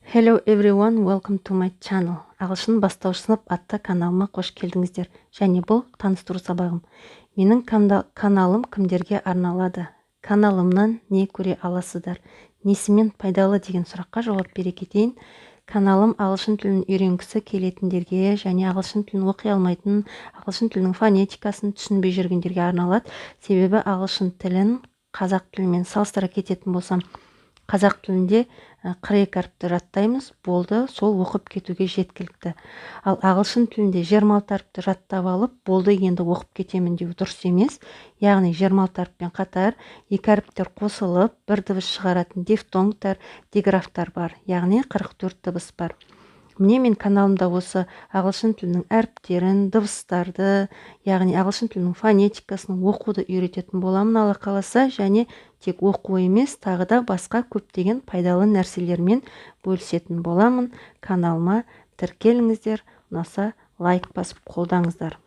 Hello everyone, welcome to my channel. Ағылшын бастауыш сынып атты каналыма қош келдіңіздер. Және бұл таныстыру сабағым. Менің каналым кімдерге арналады? Каналымнан не көре аласыздар? Несімен пайдалы деген сұраққа жауап бере кетейін. Каналым ағылшын тілін үйренгісі келетіндерге және ағылшын тілін оқи алмайтын, ағылшын тілінің фонетикасын түсінбей жүргендерге арналады. Себебі ағылшын тілін қазақ тілімен салыстыра кететін болсам, қазақ тілінде 42 әріпті жаттаймыз, болды, сол оқып кетуге жеткілікті. Ал ағылшын тілінде 26 әріпті жаттап алып, болды, енді оқып кетемін деу дұрыс емес. Яғни 26 әріппен қатар екі әріптер қосылып, бір дыбыс шығаратын дифтонгтар, диграфтар бар, яғни 44 дыбыс бар. Міне, мен каналымда осы ағылшын тілінің әріптерін, дыбыстарды, яғни ағылшын тілінің фонетикасын оқуды үйрететін боламын, Алла қаласа. Және тек оқу емес, тағы да басқа көптеген пайдалы нәрселермен бөлісетін боламын. Каналыма тіркеліңіздер, ұнаса, лайк басып қолдаңыздар.